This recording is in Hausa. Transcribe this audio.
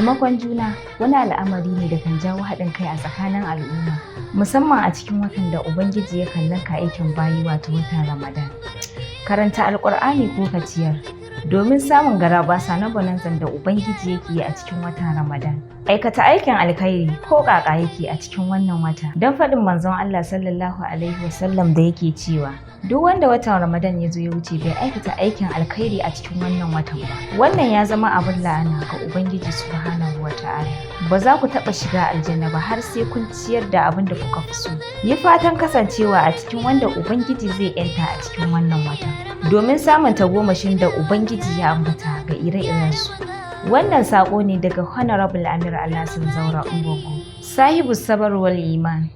Taimakon juna wani al'amari ne da kan jawo haɗin kai a tsakanin al'umma, musamman a cikin watan da Ubangiji ya ninka aikin bayi, wato watan Ramadan. Karanta Alƙur'ani ko ka ciyar domin samun garabasa na bonanzan da Ubangiji yake yi a cikin watan Ramadan. Aikata aikin alkhairi ko ƙaƙa yake a cikin wannan wata. Don faɗin Manzon Allah sallallahu alaihi wasallam da yake cewa, "Duk wanda watan Ramadan ya zo ya wuce bai aikata aikin alkhairi a cikin wannan watan ba, wannan ya zama abin la'ana ga Ubangiji subhanahu wa ta'ala. Ba za ku taɓa shiga aljanna ba har sai kun ciyar da abin da kuka fi so." Yi fatan kasancewa a cikin wanda Ubangiji zai yanta a cikin wannan watan, domin samun tagomashin da Ubangiji ya ambata ga ire-irensu. Wannan saƙo ne daga Honorable Amir Alhassan Zaura Ungogo, sahibu sabar wal iman.